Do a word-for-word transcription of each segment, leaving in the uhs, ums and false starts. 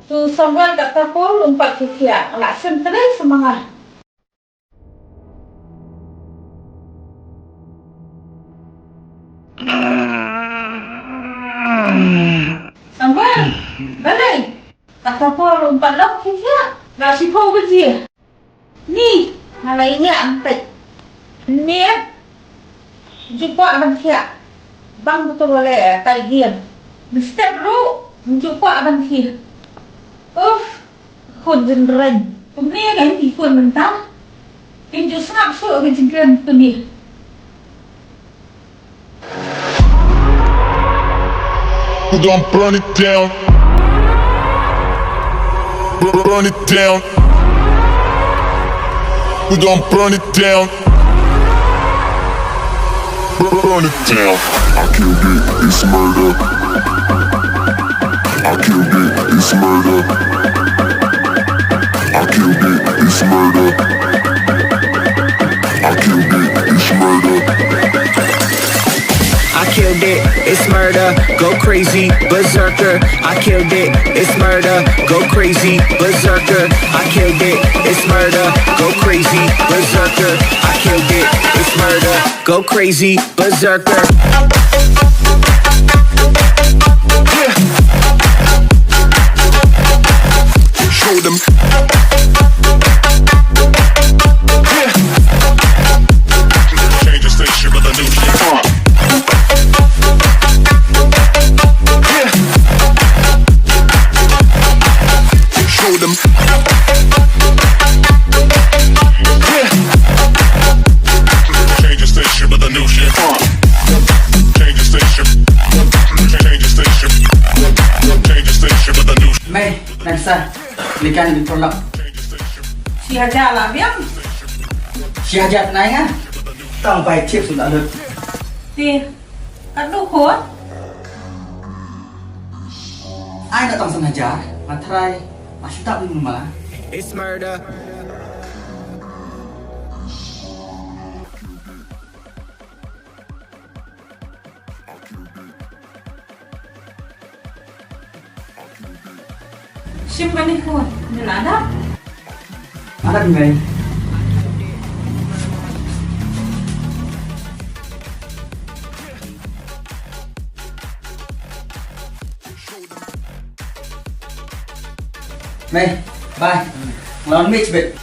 To Samuel, kata por um pat khie thiah, la shem trei sa ma nga. Samuel, balei? Kata por um pat lok khie thiah, la shiphew baje. Ni, nga la ïa ïa peit. Miet, ju kwah ban thiah. Bang betul le tai dia. Mistep ruh, ju kwah ban thiah. Uff, khun jingkren. Kumne kan ki khun mynta. Kin ju sngap shuh ka jingkren kumne. We gon' burn it down. Burn it down. We gon' burn it down. Burn it down. I killed it, it's murder. I killed it, it's murder. I killed it, it's murder. I killed it, it's murder. I killed it, it's murder, go crazy, berserker. I killed it, it's murder, go crazy, berserker. I killed it, it's murder, go crazy, berserker. I killed it, it's murder, go crazy, berserker. Show them. Change the station with a new shit. Show them. Change the station with a new shit. Change the station. Change the station. Change the station with a new. Mei, nang sa. Likan di tolak. Shi hajar lah biang. Shi hajar nai nga. Tang bai tip sudah lut. Ti. Kat tu khun. Ai na tang san hajar. Matrai. Masih tak belum malah. It's murder. Shim kane khun, nila da. Ada di mai. Mei, bye. Ngan mix bit.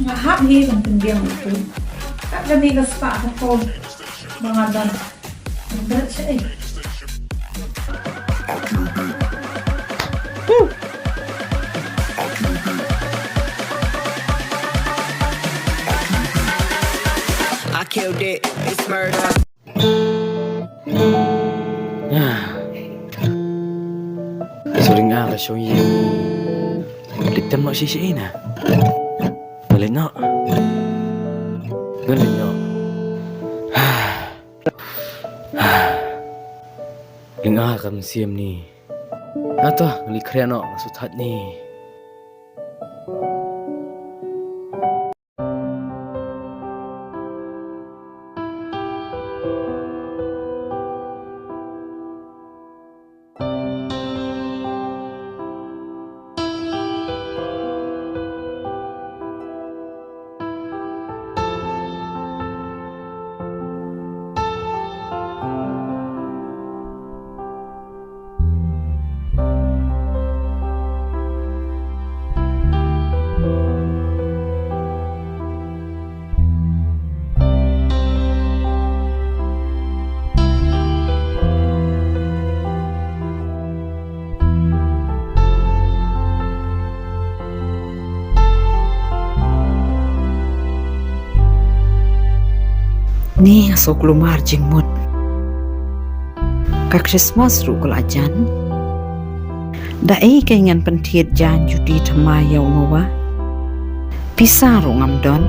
Nga hap hi ban pynbiang ïa u. Kat kane ka spah ka phone ba nga don. Nga bret shaei. I killed it, it's murder. Sorry nga ka shong ïing. Leit tem noh shisha ina. Leit noh. Leit noh. Leit nga ka mynsiem ni. Ata ngi khria noh nga suthat ni. Ni nga sngewkulmar jingmut. Ka Christmas ruh ka la jan. Da ei ka ngan pynthied jan juti thymmai ïa u mawa. Pisa ruh ngam don.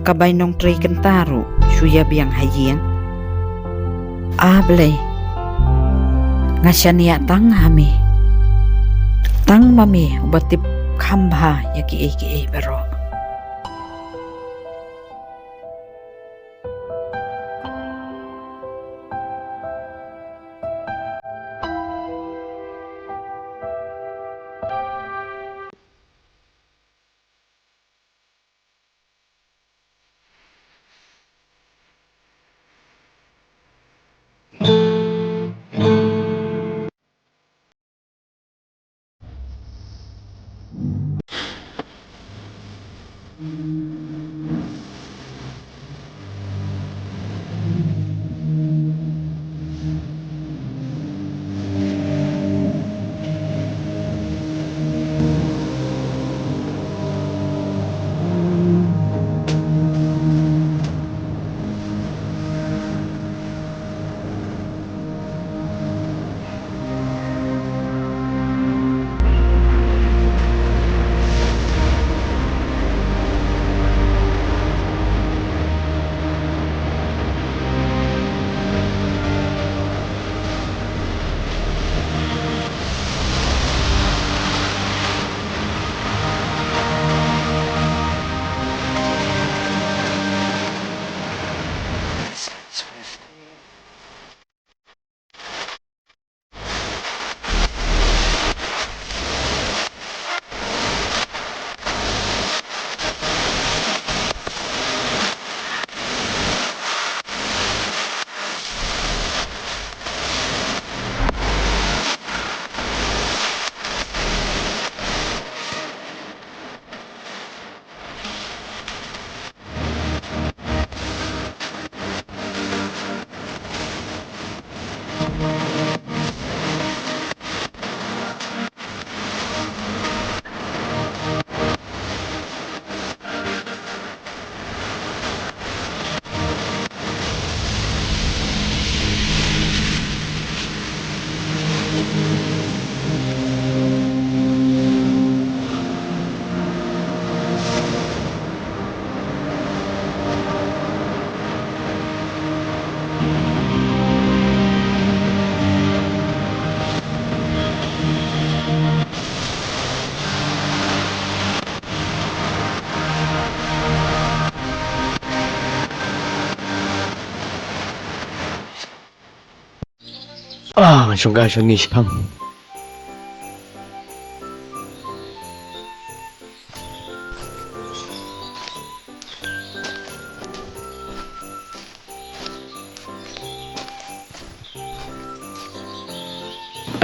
Ka bai nongtrei kynta ruh shu ïa biang ha ïing. A Blei, nga shaniah tang ha me. Tang ma me uba tip kham bha ïa kiei kiei baroh. Ah, ngan shong kai shong ngi shipang.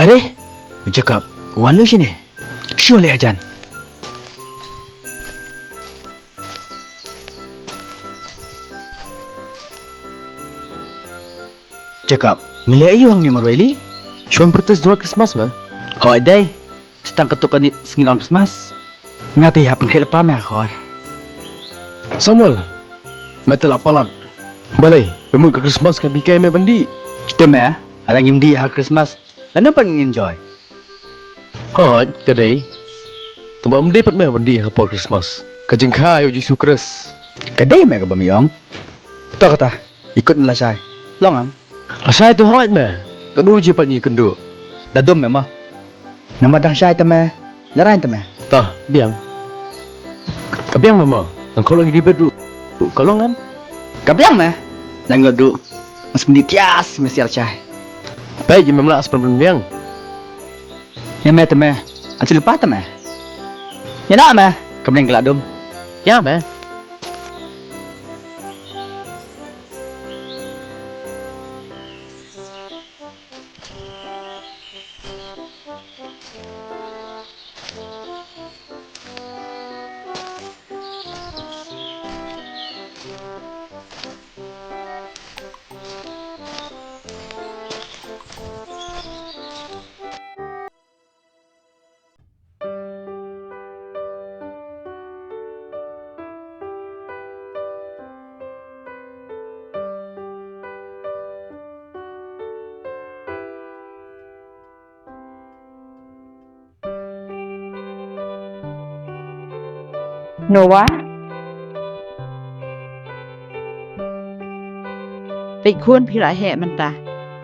Are, Jacob, wan lu shine. Shu leh hajan. Jacob, me leh aïu hangne marwei li? Shu wan pyrthuh jngoh Christmas me? Hooid dei. Sa tang katto katne sngi long Christmas. Nga te hap pynkhih lypa me ha khor. Samuel, me te la palat. Balei, pynmut ka Christmas ka phi kai me ban dih? Te me, lada ngim dih ha Christmas, lano pat ngin enjoy? Hooid, ka dei. Tangba ym dei pat me ban dih ha ka por Christmas. Ka jingkha ïa u Jisu Khrist. Ka dei me kaba me ong. To kata, ïakut na lashai. Long em? Lashai to hooid me. Ka dei jingpait ngi kynduh. Da dum me mo. Namar dang shai te me. Larain te me. To, biang. Ka biang me mo. Nang kholong ïa ki bed ruh. Ka long em? Ka biang me. Dang ngut ruh. Mas mending tias me sial shai. Peit ïa me mla spen biang. Ïa me te me. Achu lypa te me. Ïa na me. Ka bneng ka la dum. Ïa me. Noah? Peit khun, phi la heh mynta.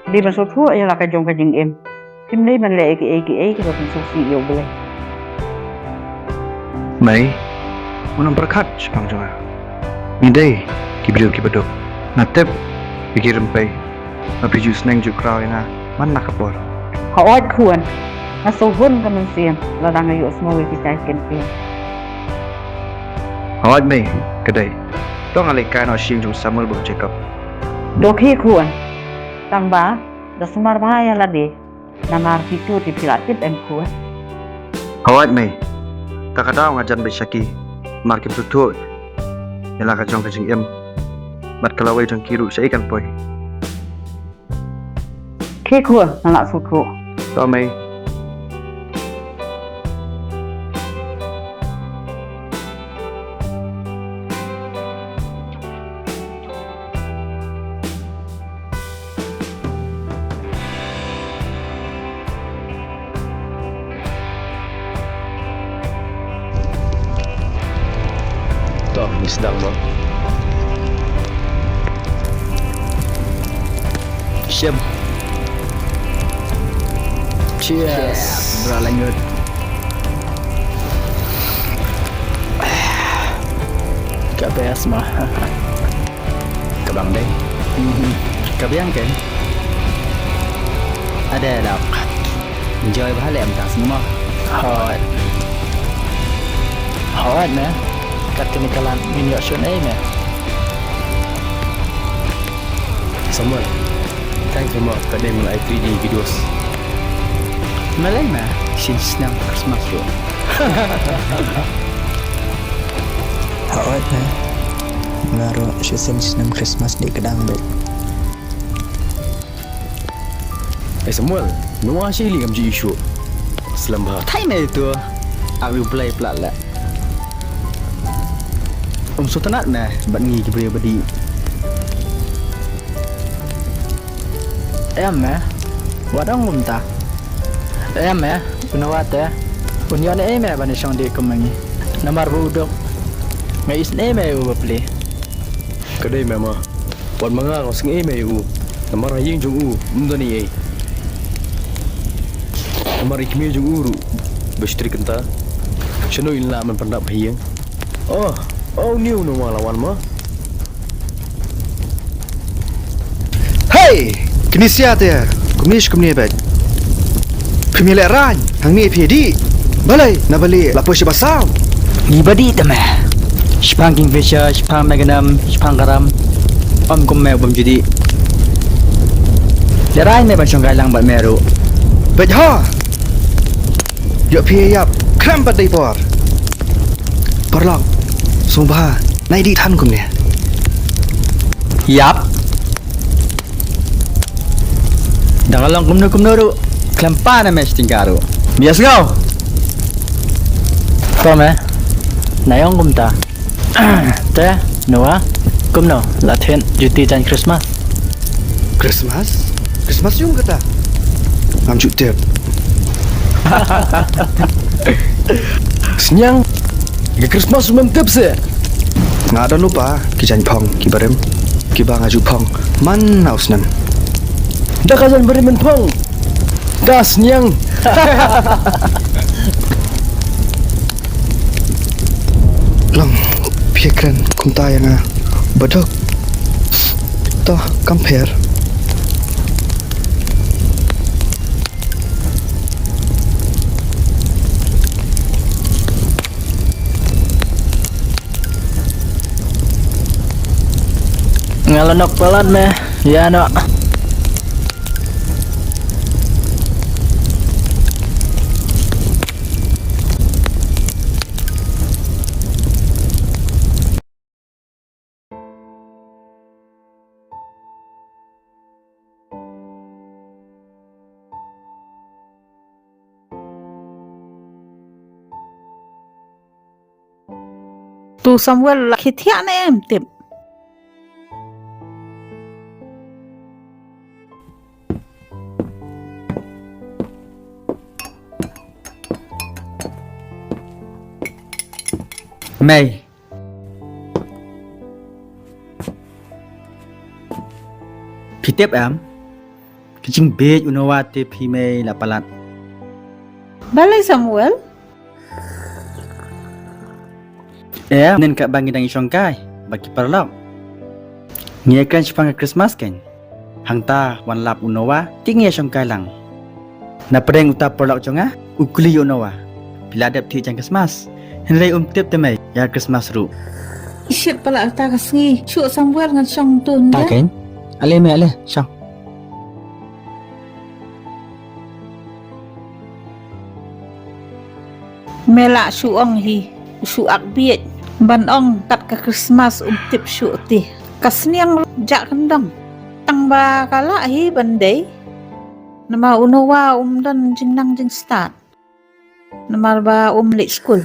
Dei ban sngewthuh ïa la ka jong ka jingim. Phim dei ban leh ïa kiei kiei kiba pynsngewsih ïa U Blei. Mei, un ym pyrkhat shaphang jong nga. Ngi dei ki briew kiba duk. Nga tip ïa ki rympei ba phi ju sneng ju kraw ïa nga man la ka por. Hooid khun, nga sngewhun ka mynsiem lada nga ïohsngew ïa ki jaiñkyntieng. Hooid mei, ka dei. To nga leit kai noh sha ïing jong Samuel bad Jacob. To khie khun, tang ba da sumar bha ïa lade. Namar phi tip, phi la tip em khun. Hooid mei. Ta ka daw nga jan beit sha ki. Namar kim sngewthuh ïa la ka jong ka jingim bad ka lawei jong ki ruh shaei kan poi. Khie khun, nga la sngewthuh. To mei. To, ngi sdang mo. Shem. Cheers. Cheers, bro, lanjut. Ka best mo. Ka bang dei. Mhm. Ka biang ke? Ada dak. Enjoy bha lem tang sngewbha. Hooid. Hooid me. Kat kane ka lad ngin ïoh shun ei me. Samuel, thanks mo, ka dei ban ai treat ïa ki dos. Malei me, shisien snem Christmas ruh. Hooid me. Nga ruh shisien snem Christmas dei ka dang beit. Eh Samuel, nangwa shi li ngam ju issue. Slem bha. Thai me tu. Ak u Blei pla le. Um sngewtynnat me bad ngi ki briew ba dih. Em me. Wat ong kumta. Em me. U Noah te un ïoh ne ei me ban ïashong dih kum ma ngi. Namar ba u duk. Nga isynei me u bapli. Ka dei me ma. Wat ma nga nga sngew ei me ïa u. Namar ha ïing jong u ym don ei ei. Namar i kmie jong u ruh ba shtri kynta. Shano in lah ban pyndap ha ïing. Oh, oh, une u Noah la wan ma. Hei! Kine sia te kumne shi kumne bad. Phi me lehraiñ hangne phi dih. Balei na bali la poi shi ba saw. Ngi ba dih te me. Shipang Kingfisher, shipang Magnum, shipang Karam. Ym kum me u bym ju dih. Lehraiñ me ban shong kai lang bad me ruh. Bad ha. Ïoh phi ïap khlem pat dei por. Paralok, sngewbha nai dih than kumne. Ïap. Dang long kumno kumno ruh khlem pan me shiteng ka ruh. Mia sngewbha. Ko me. Nai ong kumta. Te Noah, kumno la thied juti jan Christmas? Christmas? Christmas yung kata. Ngam ju tip. Sniang, ka Christmas mem tip se. Nga don lypa ki jan phong ki barim kiba nga ju phong man na u snem. Da ka jan barim men phong. Ka sniang. Long phi kren kumta ïa nga badok. To kam pher. Nga la nok palat me ïa no. Tu Samuel la khie thiah ne em tip. Mei. Phi tip em? Ka jingbieit u Noah te phi mei la palat. Balei Samuel? Em, nen ka ba ngi dang ïashongkai bad ki paralok. Ngi ïakren shaphang ka Christmas kein. Hangta wan lap u Noah, te ngi ïashongkai lang. Na pdeng uta u paralok jong nga u kylli ïa u Noah, phi la dep thied ïa ka Christmas? Hynrei um tip te mei ïa ka Christmas ruh. Shit, palat ta ka sngi. Shuh Samuel, ngan shong tu. Ta kein. Ale mei, ale shong. Me lah shu ong hi, shu ak bieit ban ong kat ka Christmas um tip shuh te. Ka sniang ruh jah kyndong. Tang ba ka lah hi ban dei. Namar u Noah um don jingnang jingstad. Namar ba um leit skul.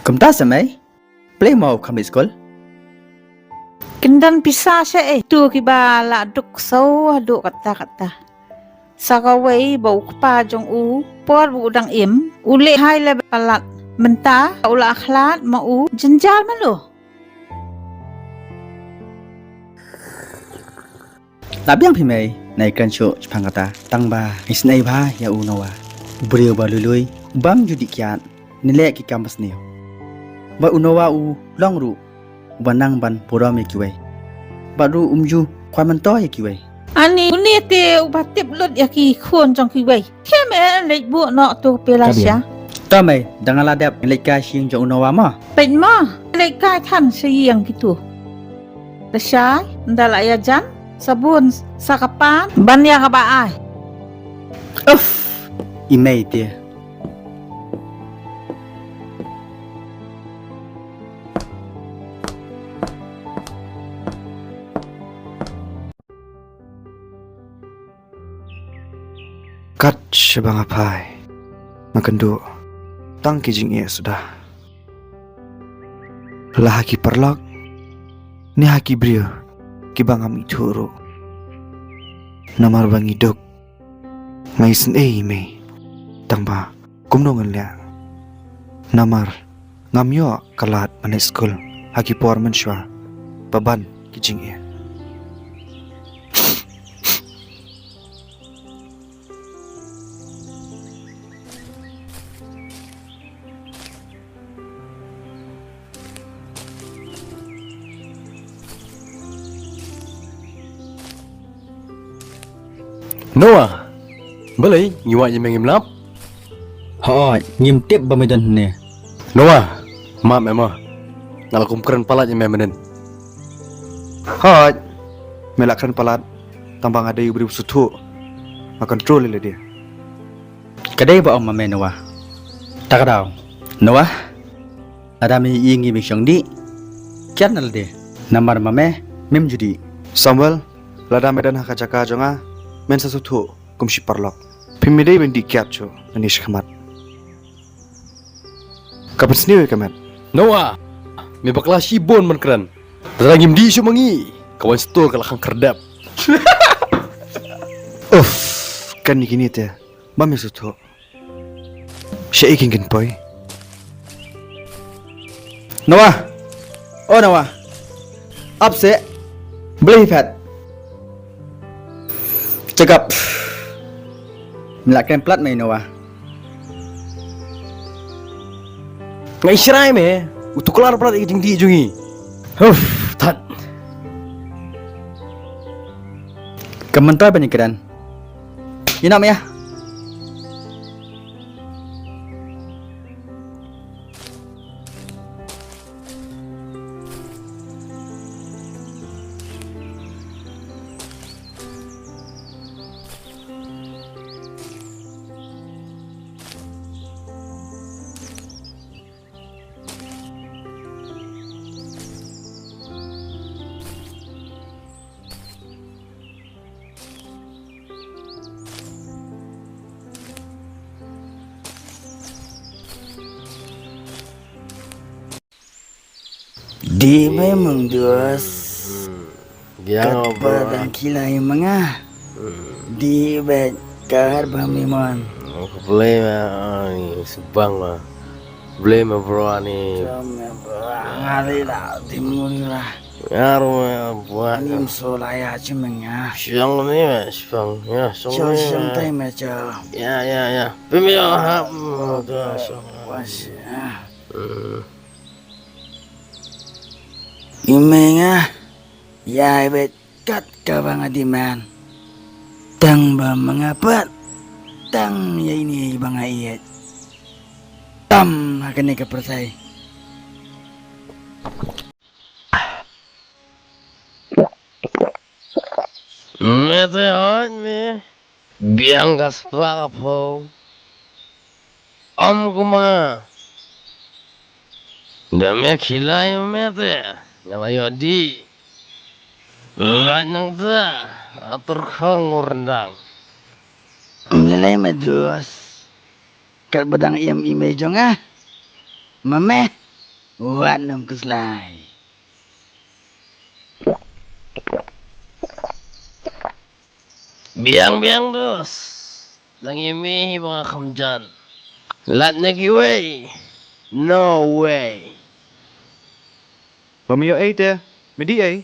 Kumta sa mei? Balei mo u kham leit skul? Kin don pisa sha ei tu kiba la duk saw haduh katta katta. Sa kawei ba u kpa jong u, por ba u dang im, u leh hai leh palat. Mynta u la khlad ma u, jynjar malu. La biang phi mei, nai kren shuh shaphang kata. Tang ba ngi snei bha ïa u Noah, u briew ba lui lui, u bym ju dih kiad, ne leh ki kam ba sniew. Bad u Noah u long ruh uba nang ban burom ïa kiwei. Bad ruh um ju kwah myntoi ïa kiwei. Ani, une te uba tip lut ïa ki khun jong kiwei. Khem eh, leit buh noh tu pela sha. Ta mei, dang la dep leit kai sha ïing jong u Noah mo. Peit mo, leit kai than sha ïing kitu. Lashai, nda la ïa jan, sabun, sa ka pan, ban ïa kaba ai. Uff, i mei te. Kat shaba nga phai, nga kynduh tang ki jingeh suda. La ha ki paralok, ne ha ki briew, kiba ngam ithuh ruh. Namar ba ngi duk, nga isynei ïa i mei, tang ba kumno ngan leh. Namar ngam ïoh ka lad ban leit skul ha ki por mynshuwa, ba ban ki jingeh. Noah, balei ngi wad ïa me ngim lap? Hooid, ngim tip ba me don hangne. Noah, map me mo. Nga la kum kren palat ïa me mynnin. Hooid, me la kren palat, tang ba nga dei u briew sngewthuh. Nga control ïa lade. Ka dei ba ong ma me Noah. Ta ka daw. Noah, lada me ïohi ngi ba shong dih, kiad na lade. Namar ma me mem ju dih. Samuel, lada me don ha ka jaka jong nga, men sa sngewthuh kum shi paralok. Phim dei ban dih kiad shuh nangne shakhmat. Ka pynsniew ïa ka met. Noah, me bakla shibun ban kren. Lada ngim dih shuh ma ngi, ka waiñ stur ka la khang khyrdep. Uff, kane kine te, ba me sngewthuh. Shaei kin kin poi. Noah. Oh Noah. Ap seh. Balei phi phet? Check up. Me la kren palat mei Noah. Nga i shrai me, u tuklar palat ïa ka jingdih jong ngi. Uff, that. Ka mynta ban ïakren. Ïa na me ïa. Dih beit mungdus. Katba dang ki lai ma nga. Dih beit kar ba mi mon. Oh, ka blei ma, ah, ni subang ma. Blei ma bro ani. Nga dei da dih mungdus. Nga ruh ma bro. Ani mso la ya chi ma nga. Shong ni ma shong ya shong ni. Shong tai ma cho. Ya ya ya. Pim yo ha. Wa shi. Hmm. I mei nga, ïai beit kat kaba nga demand. Tang ba ma nga pat, tang ïa ine ba nga ïeit. Tam ha kane ka pyrthei. Me te hot me. Biang ka spah ka phew. Ym kumba. Da me khilai me te. Nga la ïoh dih. Lait nangta. Atur khong u ryndang. Ym lei lei me dos. Kat ba dang im i mei jong nga. Ma me. Wat nym khuslai. Biang biang dos. Dang ïa me hi ba nga kham jan. Lait na kiwei. No way. Ba me ïoh ei te, me dih ei.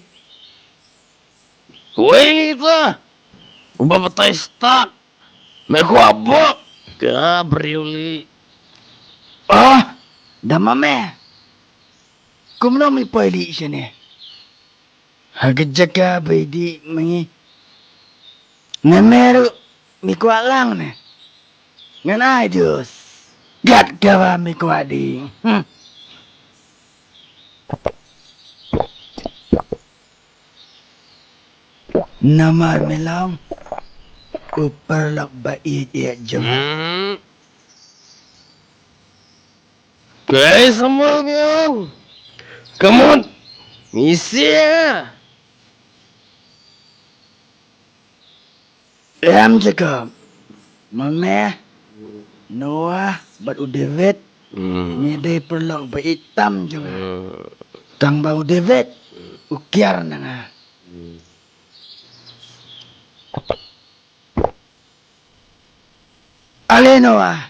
Wei ta. Uba batai stad. Me kwah bok. Ka briew li. Ah, da ma me. Kumno me poi li shane? Ha ka jaka ba i dih ma ngi. Nga me ruh me kwah lang ne. Ngan ai dus. Kat kaba me kwah dih. Hmm. Namar me long u paralok ba ïeit ïeit jong nga. Hmm. Kei Samuel biang. Kamut. Misi. Em Jacob. Ma me. Noah bad u David. Hmm. Ngi dei paralok ba ïeit tam jong nga. Hmm. Tang ba u David u kiar na nga. Hmm. Ale Noah,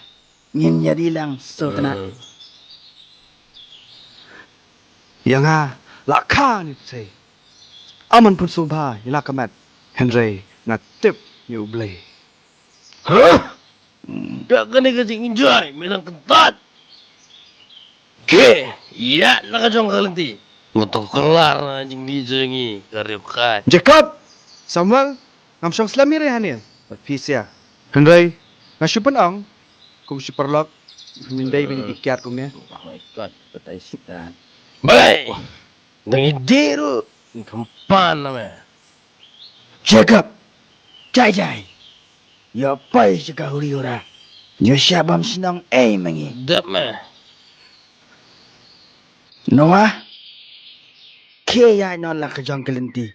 ngin ïadei lang sngewtynnat. Hmm. Ïa nga la kha ni sei. Aman pun sngewbha ïa la ka met. Hynrei nga tip ïa U Blei. Hah? Ka kane ka jingjai me nang kyntat. Ke, ïa la ka jong ka lynti. Nga to kelar na jingmih jong ngi ka riew kai. Jacob, Samuel, ngam shong slem ïa re hangne. Ba phi sia. Hynrei nga shu pynong kum shu paralok. Min dei ban ïa kiad kum ne. Oh my God, batai sitan. Bai. Dang i dei ruh. Khampan na me. Jacob. Jai jai. Ïa poi sha ka huri hura. Ïa sha bam shnong ei ma ngi. Dep me. Noah. Khie ïa noh la ka jong ka lynti.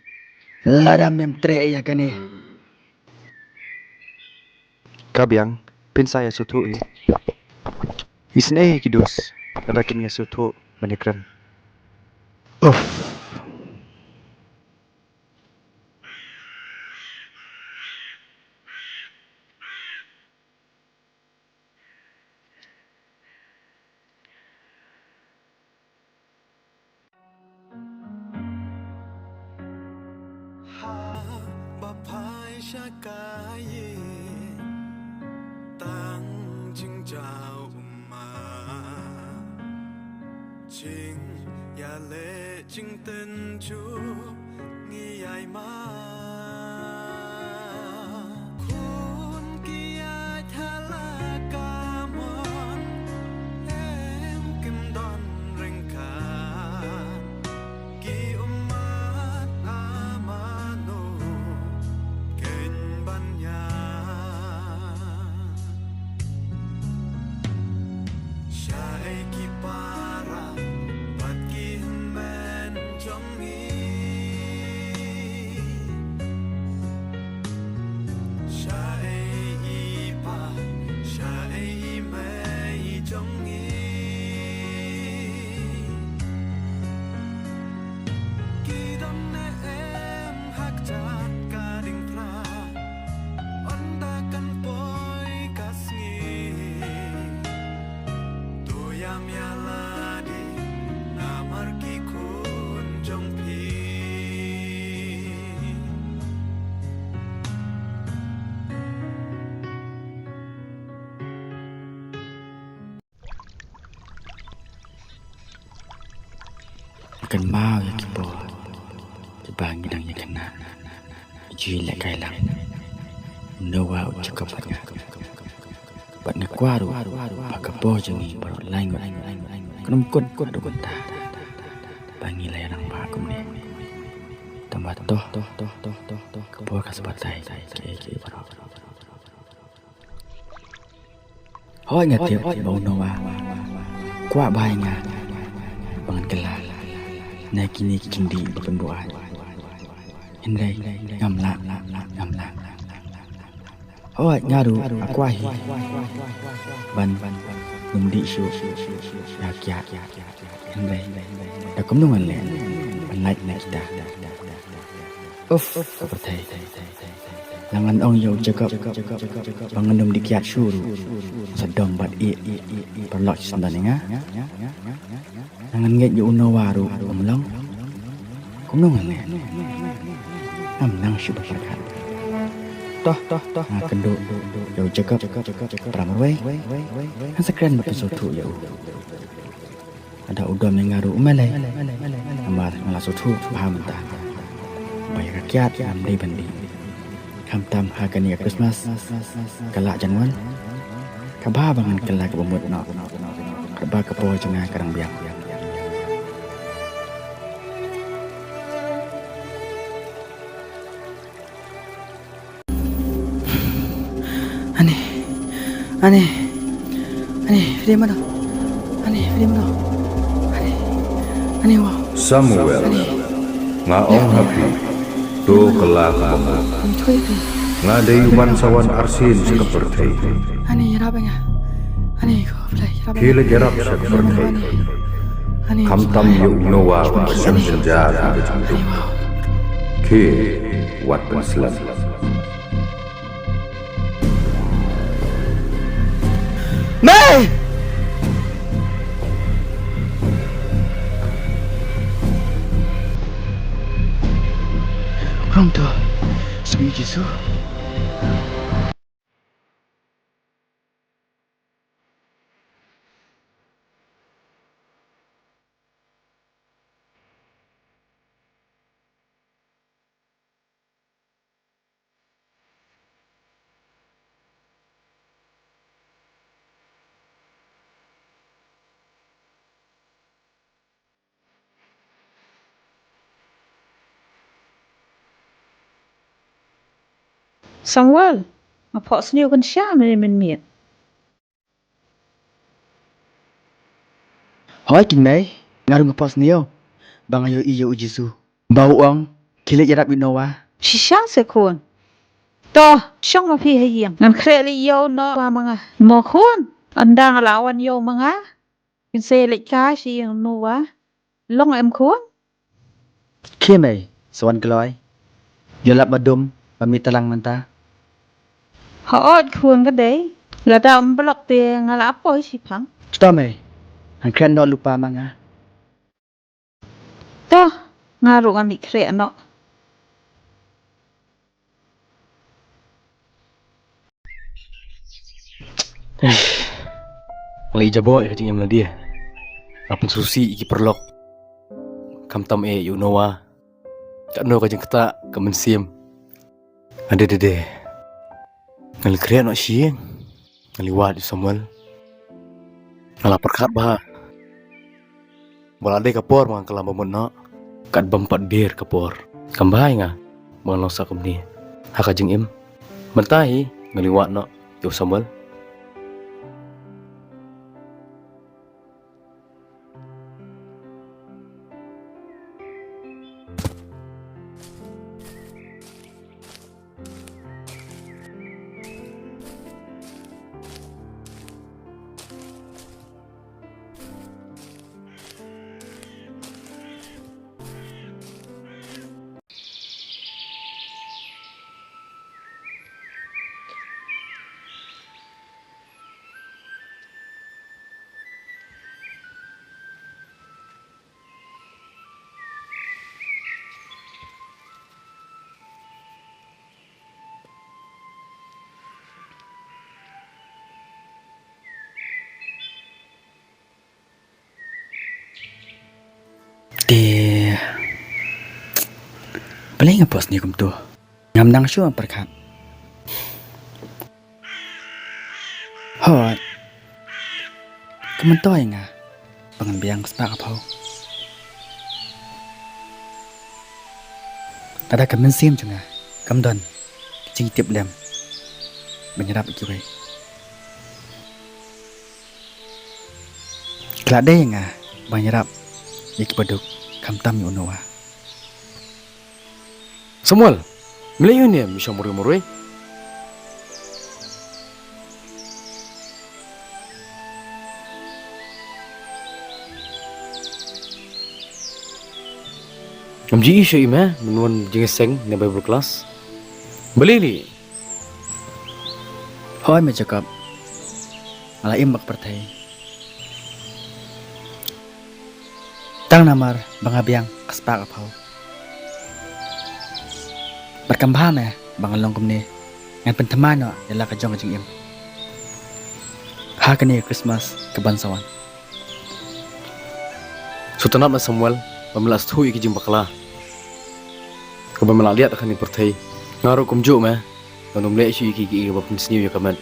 Lada mem treh ïa kane. Ka biang, phin sa ïa sngewthuh hi. Isynei hi ki dos, lada kim ïa sngewthuh ban ïakren. Uff. Haba phai sha ka ïing, tang jingjaw ma. Jingïaleh jingtynjuh ngi ïai ma. Khun ki ïaid ha la ka mon, em kim don ryngkat. Ki ummat amano kynban ïa. Shaei ki para bad ki hynmen jong ngi. Shaei i pa, shaei i mei jong ngi. Ki don ne em ha kjat ka diengphna, ynda kan poi ka sngi. To ïam ïa lade namar ki khun jong phi. Kynmaw ïa ki bor Nang ïa kane, ju lehkai lang. U Noah, u Jakob bad nga. Bad nga kwah ruh ba ka por jong ngi baroh lai ngut kan ym kut haduh mynta ba ngi la ïa rangbah kumne. Tangba to, ka por ka sa batai kiei kiei baroh. Hooid, nga tip ba u Noah u kwah bha ïa nga ba ngan kylla na kine ki kyndit ba pynbuaid. Hynrei ngam lah, ngam lah. Hooid, nga ruh nga kwah hi ban ym dih shuh ïa kiad. Hynrei da kumno ngan leh ban lait na kita? Uff, ka pyrthei. La ngan ong ïa u Jakob ba ngan ym dih kiad shuh ruh, sa dom bad ïeh paralok shi syndon ïa nga. La ngan ngeit ïa u Noah ruh ym long. Kumno ngan leh? Ngam nang shuh ban pyrkhat. To, nga kynduh ïa u Jakob para marwei. Ngan sa kren bad pynsngewthuh ïa u. Lada u dom ïa nga ruh um lei. Namar nga la sngewthuh bha mynta ba ïa ka kiad ngam dei ban dih. Khamtam ha kane ka Christmas ka la jan wan, ka bha ba ngan kylla kaba mut noh, katba ka por jong nga ka dang biang. Ani, ani, ani, phi dei mano? Ani, phi dei mano? Ani, ani, wow. Samuel, ani, nga ong ha phi, to kylla kaba mut. Ani, to ïa phi. Nga dei u man sa wan arsien sha ka pyrthei. Ani, ïarap ïa nga. Ani, ko Blei, ïarap ïa nga. Phi leit ïarap sha ka pyrthei. Ani, ani, khamtam ïa u Noah uba shem jynjar ha ka jingdum. Ani, wow. Khie wat pynslem. Mei! Kong to, sngi Jisu. Samuel, nga phohsniew kynshah mynmiet. Hooid keiñ mei, nga ruh nga phohsniew ba nga ïohi ïa u Jisu ba u ong, khie leit ïarap ïa u Noah. Shisha se khun. To, shong ma phi ha ïing. Ngan khreh leit ïa u Noah ma nga. Mo khun, ynda nga la wan ïa u ma nga, kin sa leit kai sha ïing u Noah. Long em khun? Khie mei, sa wan kloi. Ïoh lap ba dum ba mih tlang mynta. Hooid khun ka dei. Lada ym blok te nga la poi shiphang. To mei, ngan khreh noh lypa ma nga. To, nga ruh ngan leit khreh noh. Nga la i jaboh ïa ka jingim lade. Nga pynsngewsih ïa ki paralok. Khamtam eh ïa u Noah. Katno ka jingktah ka mynsiem. Ade de de. Nga la khreh noh sha ïing. Nga la wad ïa u Samuel. Nga la pyrkhat bha ba la dei ka por ba ngan kylla ba mut noh. Kat bym pat bier ka por. Kam bha ïa nga ba ngan long sah kumne ha ka jingim. Mynta hi nga la wad noh ïa u Samuel. Lei nga pos ni kumtu. Ngam nang shuh pyrkhat. Hoi. Ka myntoi nga ba ngan biang ka spah ka phew. Lada ka mynsiem jong nga kam don ka jingtip lem ban ïarap ïa kiwei. Ka la dei ïa nga ban ïarap ïa ki baduk, khamtam ïa u Noah. Samuel, me leh ïa une, me shong marwei marwei. Ngam ju ïohi shuh ïa me, men wan jingïaseng ne Bible class. Balei lei? Hooid me Jacob. Nga la im bad ka pyrthei. Tang namar ba nga biang ka spah ka phew. Bad kam bha me ba nga long kumne, ngan pynthymmai noh ïa la ka jong ka jingim ha kane ka Christmas kaban sa wan. Sngewtynnat me Samuel ba me la sngewthuh ïa ki jingbakla kaba me la liat ha kane ka pyrthei. Nga ruh kumjuh me, ngan ym leh shuh ïa ki, ki, kiba pynsniew ïa ka met.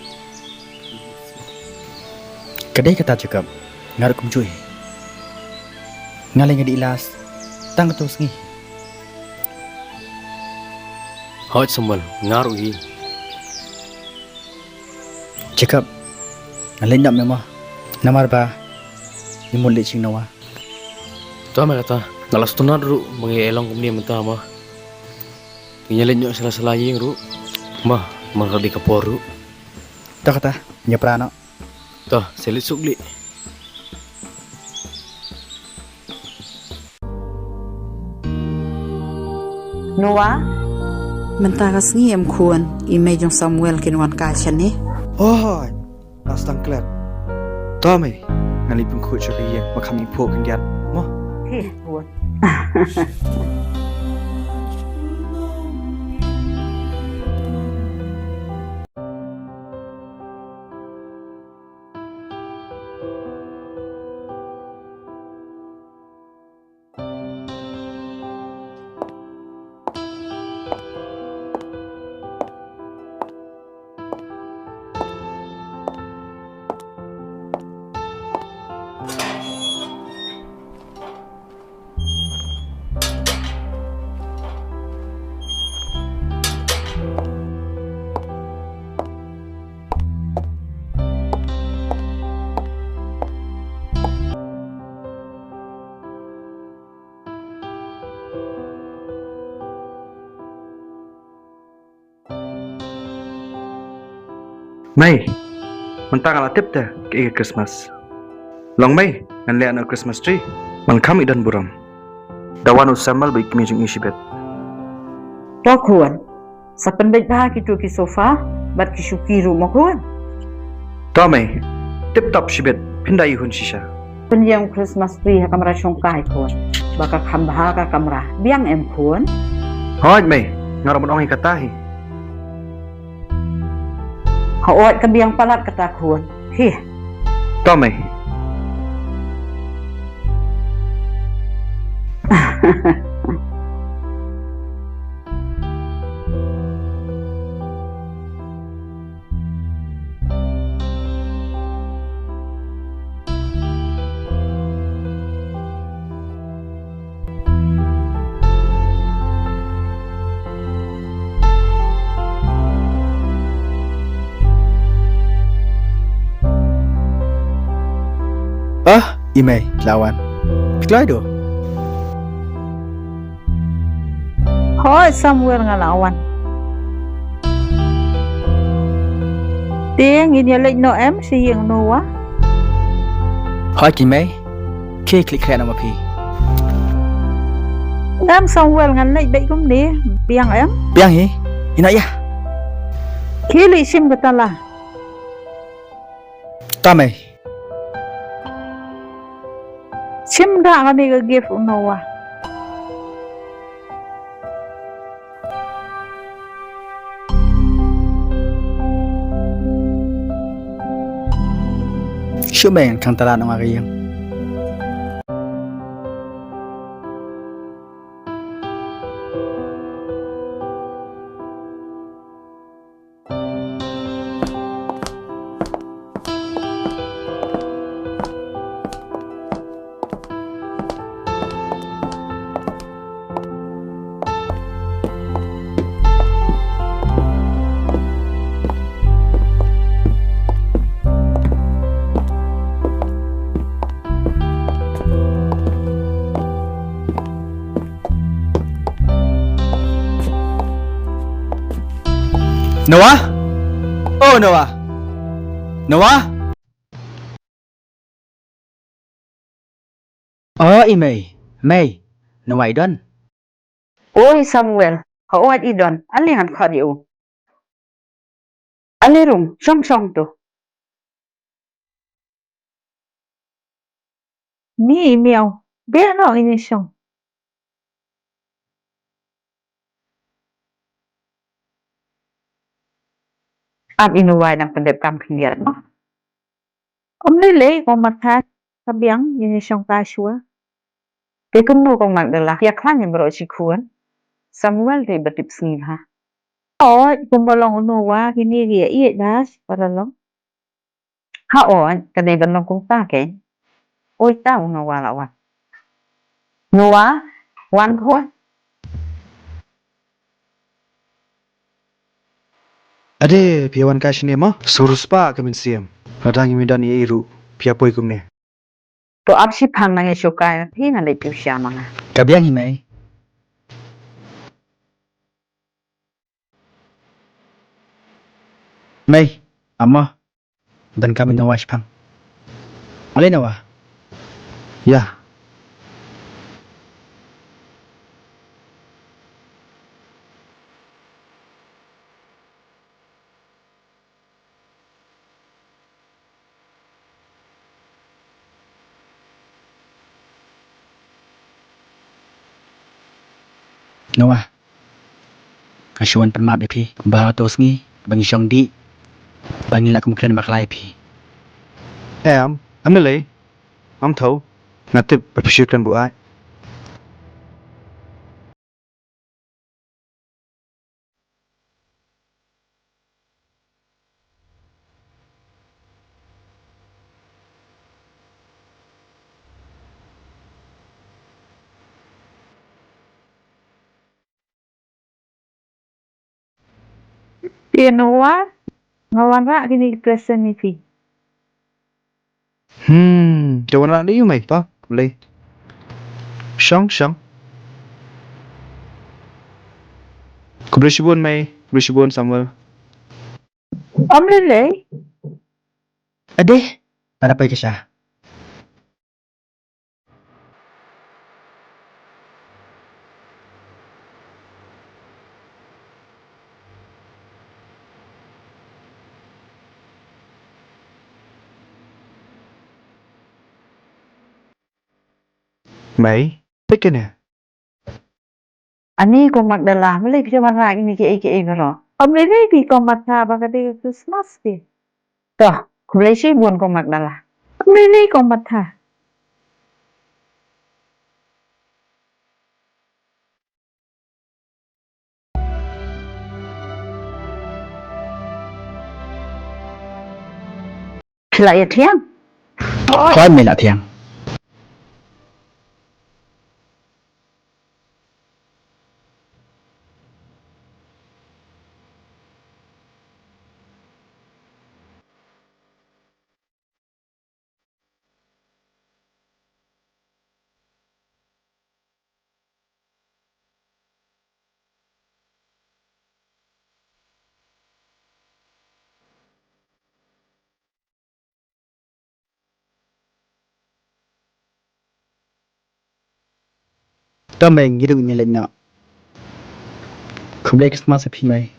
Ka dei kata Jacob, nga ruh kumjuh hi. Nga lei nga dih las tang katto ka sngi. Hooid Samuel, nga ruh hi. Jacob, ngan leit noh me mo, namar ba i mut leit sha ïing Noah. To me kata, nga la sngewtynnat ruh ba ngi ïa long kumne mynta mo. Ngin ïa leit noh sha la sha la ïing ruh. Mo, man ka dei ka por ruh. To kata, ngin ïa pra noh. To, sa leit suk lei. Noah. Mynta ka sngi em khun, i mei jong Samuel kin wan kai shane. Hooid. Nga sdang klet. To mei, ngan leit pynkhuid sha ka ïing, ba kham ïa phuh khyndiat mo. He khun. Mei, mynta nga la tip te kaei ka Christmas. Long mei, ngan leh noh Christmas tree. Ngan kham ïa don burom. Da wan u Samuel bad i kmie jong i shibit. To khun. Sa pynbeit bha kito ki sofa bad ki shuki ruh mo khun. To mei, tip top shibit, phin da ïa hun shisha. Pynïeng Christmas tree ha kamra shongkai khun. Ba ka kham bha ka kamra. Biang em khun? Hooid mei, nga ruh ban ong ïa kata hi. Hooid ka biang palat kata khun. Hi. To mei. Ah, i mei, ki la wan. Phi kloi do? Hooid Samuel, nga la wan. Te ngin ïa leit noh em sha ïing Noah? Hooid ki mei. Khie, khie leit khreh noh ma phi. Em Samuel, ngan leit beit kumne. Biang em? Biang hi. Ïa noh ïa. Khie leit shim kata la. To mei. Shim da kane ka gift u Noah. Shu mei, ngan khang tala noh nga ka ïing. Noah? Oh, Noah. Noah? Oh, i mei. Mei. Noah i don? Oi Samuel, hooid i don, ale ngan khot ïa u. Ale rung, shong shong to. Ni i miaw, beh noh ngin ïa shong. Ap i Noah dang pyndep kam khyndiat mo. Ym lei lei kong Martha, ka biang ïa shong ka shuwa. Te kumno kong Magdala, ïa khlaiñ ïa baroh shi khun. Samuel te ba tip sngi bha. Hooid, kumba long u Noah kine ki ïa ïeit bha para long. Hooid, ka dei ban long kumta kein. Oi ta u Noah la wan. Noah, wan khun. Ade, phi wan kai shane mo? Sngewspah ka mynsiem. Lada ngi ym don ïa i ruh, phi ïa poi kumne. To ap shiphang nang ïa shu kai, phi nang leit phi sha ma nga. Ka biang i mei. Mei, amo. Donkam ïa u Noah shiphang. Ale Noah. Ïa. Noah, nga shu wan pan map ïa phi ba hato sngi ba ngi shong dih ba ngin lah kum kren bakla ïa phi. Em, em lei lei. Ngam thaw. Nga tip ba phi shu kren buaid. Phi Noah, nga wanrah kine ki present ïa phi. Hmm, te wanrah ïa u mei, pa, khublei. Shong, shong. Khublei shibun mei, khublei shibun Samuel. Ym lei lei. Ade, para pai ka sha. Mei, peit kane. Ani ko Magdala, balei phi wanrah ïa kine kiei kiei baroh? Ym lei lei phi ko Martha, ba ka dei ka Christmas phi. To, khublei shibun ko Magdala. Ym lei lei ko Martha. Phi la ïathiang? Hooid, mei la thiang. To mei, ngi ruh ngin leit noh. Khublei Christmas ïa phi mei.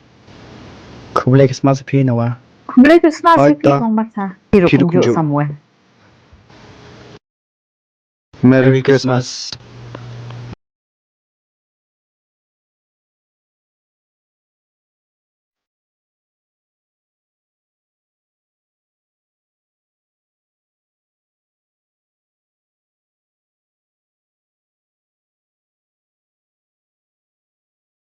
Khublei Christmas ïa phi Noah. Khublei Christmas ïa phi Kong Martha. Phi ruh kumjuh Samuel. Merry Christmas.